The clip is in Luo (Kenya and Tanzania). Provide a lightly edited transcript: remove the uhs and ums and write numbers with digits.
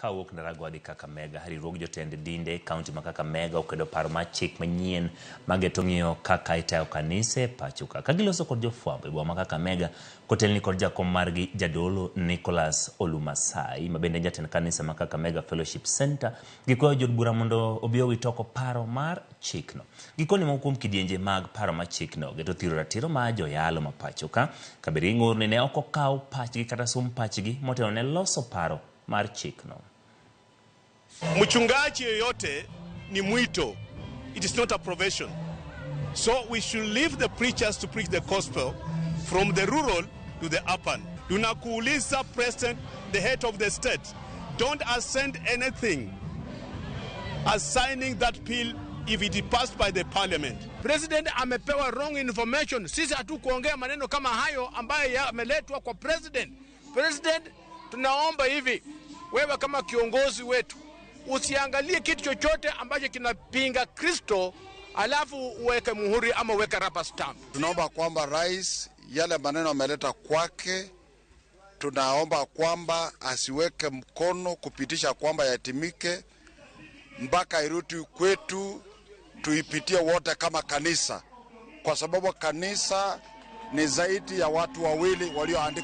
Kawuok Ndaragwa dhi Kakamega, riwruog jotend dinde e kaunti ma Kakamega okwedo paro mar chik manyien mageto ng'iyo kaka itayo kanise e pacho ka. Ka giloso kod jofwambo e boma ma Kakamega kotelni kod jakom margi Jadolo Nicholas Olumasai ma bende en jatend kanisa ma Kakamega Fellowship Centre, gikwayo jood bura mondo obi owit oko paro mar chikno. Gikoni moko kuom kidienje mag paro mar chikno geto thiro ratiro mar joyalo ma pacho ka, ka bende ging'ur ni ne ok okaw pachgi kata sum pachgi motelo ne loso paro mar chikno. Mchungaji yoyote ni mwito, it is not a profession. So we should leave the preachers to preach the gospel from the rural to the urban. Tunakuuliza President, the head of the state, don't assent anything assigning that bill if it is passed by the parliament. President amepewa wrong information. Sisi hatukuongea maneno kama hayo ambayo yameletwa kwa president. President, tunaomba hivi, wewe kama kiongozi wetu usiangalie kitu chochote ambacho kinapinga Kristo alafu uweke muhuri ama uweke rubber stamp. Tunaomba kwamba rais yale maneno ameleta kwake, tunaomba kwamba asiweke mkono kupitisha kwamba yatimike mpaka irudi kwetu tuipitie wote kama kanisa, kwa sababu kanisa ni zaidi ya watu wawili walioandika.